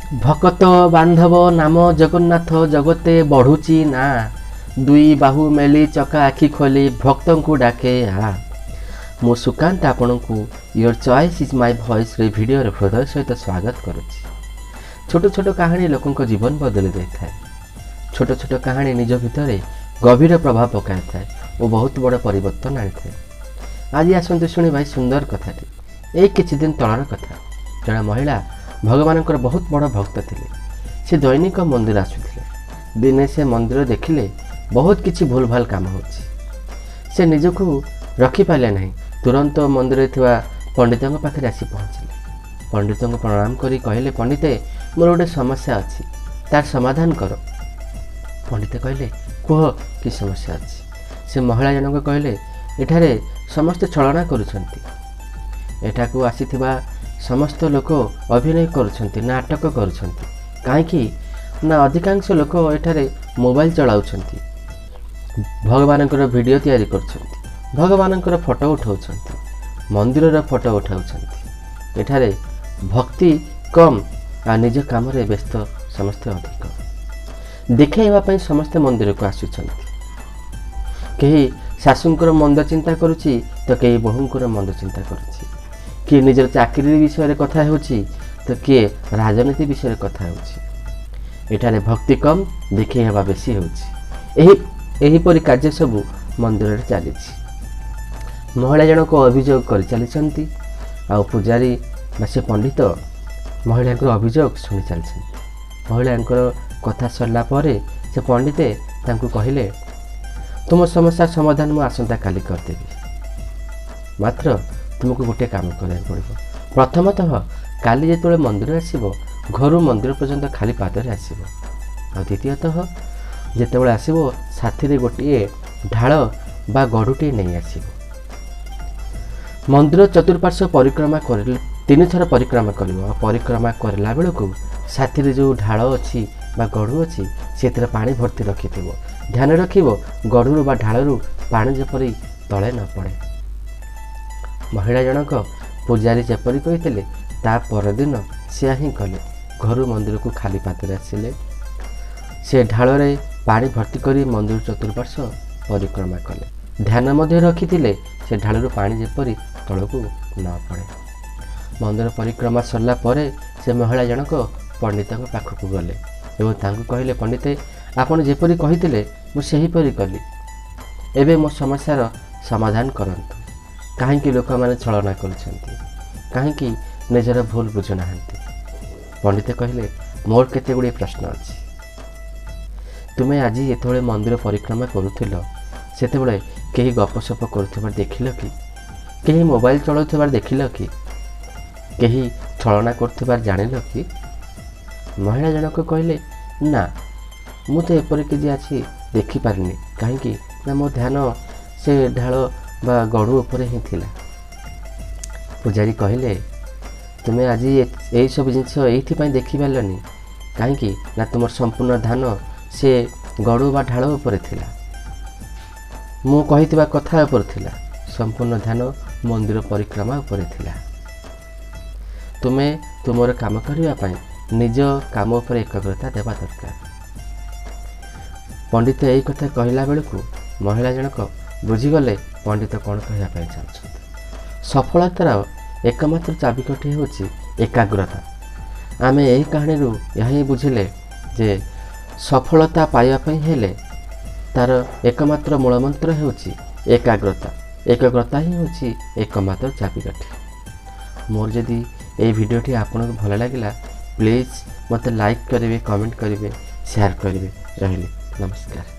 ଭକତ ବାନ୍ଧବ ନାମ ଜଗନ୍ନାଥ ଜଗତେ ବଢ଼ୁଛି ନା, ଦୁଇ ବାହୁ ମେଲି ଚକା ଆଖି ଖୋଲି ଭକ୍ତଙ୍କୁ ଡାକେ ଆ। ମୁଁ ସୁକାନ୍ତ ଆପଣଙ୍କୁ your choice is ମାଇ ଭଏସ୍ରେ ଭିଡ଼ିଓରେ ହୃଦୟ ସହିତ ସ୍ୱାଗତ କରୁଛି। ଛୋଟ ଛୋଟ କାହାଣୀ ଲୋକଙ୍କ ଜୀବନ ବଦଳି ଦେଇଥାଏ। ଛୋଟ ଛୋଟ କାହାଣୀ ନିଜ ଭିତରେ ଗଭୀର ପ୍ରଭାବ ପକାଇଥାଏ ଓ ବହୁତ ବଡ଼ ପରିବର୍ତ୍ତନ ଆଣିଥାଏ। ଆଜି ଆସନ୍ତୁ ଶୁଣିବା ଏହି ସୁନ୍ଦର କଥାଟି। ଏଇ କିଛି ଦିନ ତଳର କଥା। ଜଣେ ମହିଳା ଭଗବାନଙ୍କର ବହୁତ ବଡ଼ ଭକ୍ତ ଥିଲେ। ସେ ଦୈନିକ ମନ୍ଦିର ଆସୁଥିଲେ। ଦିନେ ସେ ମନ୍ଦିର ଦେଖିଲେ ବହୁତ କିଛି ଭୁଲଭାଲ କାମ ହେଉଛି। ସେ ନିଜକୁ ରଖିପାରିଲେ ନାହିଁ। ତୁରନ୍ତ ମନ୍ଦିରରେ ଥିବା ପଣ୍ଡିତଙ୍କ ପାଖରେ ଆସି ପହଞ୍ଚିଲେ। ପଣ୍ଡିତଙ୍କୁ ପ୍ରଣାମ କରି କହିଲେ, ପଣ୍ଡିତେ, ମୋର ଗୋଟେ ସମସ୍ୟା ଅଛି, ତାର ସମାଧାନ କର। ପଣ୍ଡିତ କହିଲେ, କୁହ କି ସମସ୍ୟା ଅଛି? ସେ ମହିଳା ଜଣକ କହିଲେ, ଏଠାରେ ସମସ୍ତେ ଛଳନା କରୁଛନ୍ତି। ଏଠାକୁ ଆସିଥିବା ସମସ୍ତ ଲୋକ ଅଭିନୟ କରୁଛନ୍ତି, ନାଟକ କରୁଛନ୍ତି। କାହିଁକି ନା ଅଧିକାଂଶ ଲୋକ ଏଠାରେ ମୋବାଇଲ ଚଳାଉଛନ୍ତି, ଭଗବାନଙ୍କର ଭିଡ଼ିଓ ତିଆରି କରୁଛନ୍ତି, ଭଗବାନଙ୍କର ଫଟୋ ଉଠାଉଛନ୍ତି, ମନ୍ଦିରର ଫଟୋ ଉଠାଉଛନ୍ତି। ଏଠାରେ ଭକ୍ତି କମ୍ ଆଉ ନିଜ କାମରେ ବ୍ୟସ୍ତ ସମସ୍ତେ ଅଧିକ। ଦେଖାଇବା ପାଇଁ ସମସ୍ତେ ମନ୍ଦିରକୁ ଆସୁଛନ୍ତି। କେହି ଶାଶୁଙ୍କର ମନ୍ଦ ଚିନ୍ତା କରୁଛି ତ କେହି ବୋହୂଙ୍କର ମନ୍ଦ ଚିନ୍ତା କରୁଛି। କିଏ ନିଜର ଚାକିରି ବିଷୟରେ କଥା ହେଉଛି ତ କିଏ ରାଜନୀତି ବିଷୟରେ କଥା ହେଉଛି। ଏଠାରେ ଭକ୍ତି କମ୍, ଦେଖେଇ ହେବା ବେଶୀ ହେଉଛି। ଏହିପରି କାର୍ଯ୍ୟ ସବୁ ମନ୍ଦିରରେ ଚାଲିଛି। ମହିଳା ଜଣକ ଅଭିଯୋଗ କରିଚାଲିଛନ୍ତି ଆଉ ପୂଜାରୀ ବା ସେ ପଣ୍ଡିତ ମହିଳାଙ୍କର ଅଭିଯୋଗ ଶୁଣି ଚାଲିଛନ୍ତି। ମହିଳାଙ୍କର କଥା ସରିଲା ପରେ ସେ ପଣ୍ଡିତେ ତାଙ୍କୁ କହିଲେ, ତୁମ ସମସ୍ୟାର ସମାଧାନ ମୁଁ ଆସନ୍ତାକାଲି କରିଦେବି, ମାତ୍ର ତୁମକୁ ଗୋଟିଏ କାମ କରିବାକୁ ପଡ଼ିବ। ପ୍ରଥମତଃ କାଲି ଯେତେବେଳେ ମନ୍ଦିର ଆସିବ, ଘରୁ ମନ୍ଦିର ପର୍ଯ୍ୟନ୍ତ ଖାଲି ପାଦରେ ଆସିବ। ଆଉ ଦ୍ୱିତୀୟତଃ ଯେତେବେଳେ ଆସିବ, ସାଥିରେ ଗୋଟିଏ ଢାଳ ବା ଗଡ଼ୁଟିଏ ନେଇ ଆସିବ। ମନ୍ଦିର ଚତୁଃପାର୍ଶ୍ୱ ପରିକ୍ରମା କରିଲେ 3 ଥର ପରିକ୍ରମା କରିବ। ଆଉ ପରିକ୍ରମା କରିଲା ବେଳକୁ ସାଥିରେ ଯେଉଁ ଢାଳ ଅଛି ବା ଗଡ଼ୁ ଅଛି, ସେଥିରେ ପାଣି ଭର୍ତ୍ତି ରଖିଥିବ। ଧ୍ୟାନ ରଖିବ ଗଡ଼ୁରୁ ବା ଢାଳରୁ ପାଣି ଯେପରି ତଳେ ନ ପଡ଼େ। ମହିଳା ଜଣକ ପୂଜାରୀ ଯେପରି କହିଥିଲେ, ତା ପରଦିନ ସେୟା ହିଁ କଲେ। ଘରୁ ମନ୍ଦିରକୁ ଖାଲି ପାଦରେ ଆସିଲେ। ସେ ଢାଳରେ ପାଣି ଭର୍ତ୍ତି କରି ମନ୍ଦିର ଚତୁଃପାର୍ଶ୍ୱ ପରିକ୍ରମା କଲେ। ଧ୍ୟାନ ମଧ୍ୟ ରଖିଥିଲେ ସେ ଢାଳରୁ ପାଣି ଯେପରି ତଳକୁ ନ ପଡ଼େ। ମନ୍ଦିର ପରିକ୍ରମା ସରିଲା ପରେ ସେ ମହିଳା ଜଣକ ପଣ୍ଡିତଙ୍କ ପାଖକୁ ଗଲେ ଏବଂ ତାଙ୍କୁ କହିଲେ, ପଣ୍ଡିତେ, ଆପଣ ଯେପରି କହିଥିଲେ ମୁଁ ସେହିପରି କଲି। ଏବେ ମୋ ସମସ୍ୟାର ସମାଧାନ କରନ୍ତୁ। କାହିଁକି ଲୋକମାନେ ଛଳନା କରୁଛନ୍ତି? କାହିଁକି ନିଜର ଭୁଲ ବୁଝୁନାହାନ୍ତି? ପଣ୍ଡିତ କହିଲେ, ମୋର କେତେ ଗୁଡ଼ିଏ ପ୍ରଶ୍ନ ଅଛି। ତୁମେ ଆଜି ଯେତେବେଳେ ମନ୍ଦିର ପରିକ୍ରମା କରୁଥିଲ, ସେତେବେଳେ କେହି ଗପସପ କରୁଥିବାର ଦେଖିଲ କି? କେହି ମୋବାଇଲ ଚଳାଉଥିବାର ଦେଖିଲ କି? କେହି ଛଳନା କରୁଥିବାର ଜାଣିଲ କି? ମହିଳା ଜଣକ କହିଲେ, ନା, ମୁଁ ତ ଏପରି କିଛି ଆଜି ଦେଖିପାରିନି। କାହିଁକି ନା ମୋ ଧ୍ୟାନ ସେ ଢାଳ ବା ଗଡ଼ୁ ଉପରେ ହିଁ ଥିଲା। ପୂଜାରୀ କହିଲେ, ତୁମେ ଆଜି ଏଇସବୁ ଜିନିଷ ଏଇଥିପାଇଁ ଦେଖିପାରିଲନି, କାହିଁକି ନା ତୁମର ସମ୍ପୂର୍ଣ୍ଣ ଧ୍ୟାନ ସେ ଗଡ଼ୁ ବା ଢାଳ ଉପରେ ଥିଲା, ମୁଁ କହିଥିବା କଥା ଉପରେ ଥିଲା, ସମ୍ପୂର୍ଣ୍ଣ ଧ୍ୟାନ ମନ୍ଦିର ପରିକ୍ରମା ଉପରେ ଥିଲା। ତୁମେ ତୁମର କାମ କରିବା ପାଇଁ ନିଜ କାମ ଉପରେ ଏକାଗ୍ରତା ଦେବା ଦରକାର। ପଣ୍ଡିତ ଏଇ କଥା କହିଲା ବେଳକୁ ମହିଳା ଜଣକ ବୁଝିଗଲେ ପଣ୍ଡିତ କ'ଣ କହିବା ପାଇଁ ଚାହୁଁଛନ୍ତି। ସଫଳତାର ଏକମାତ୍ର ଚାବିକାଠି ହେଉଛି ଏକାଗ୍ରତା। ଆମେ ଏହି କାହାଣୀରୁ ଏହା ହିଁ ବୁଝିଲେ ଯେ ସଫଳତା ପାଇବା ପାଇଁ ହେଲେ ତାର ଏକମାତ୍ର ମୂଳମନ୍ତ୍ର ହେଉଛି ଏକାଗ୍ରତା। ଏକାଗ୍ରତା ହିଁ ହେଉଛି ଏକମାତ୍ର ଚାବିକାଠି। ମୋର ଯଦି ଏଇ ଭିଡ଼ିଓଟି ଆପଣଙ୍କୁ ଭଲ ଲାଗିଲା, ପ୍ଲିଜ୍ ମୋତେ ଲାଇକ୍ କରିବେ, କମେଣ୍ଟ କରିବେ, ସେୟାର କରିବେ। ରହିଲି, ନମସ୍କାର।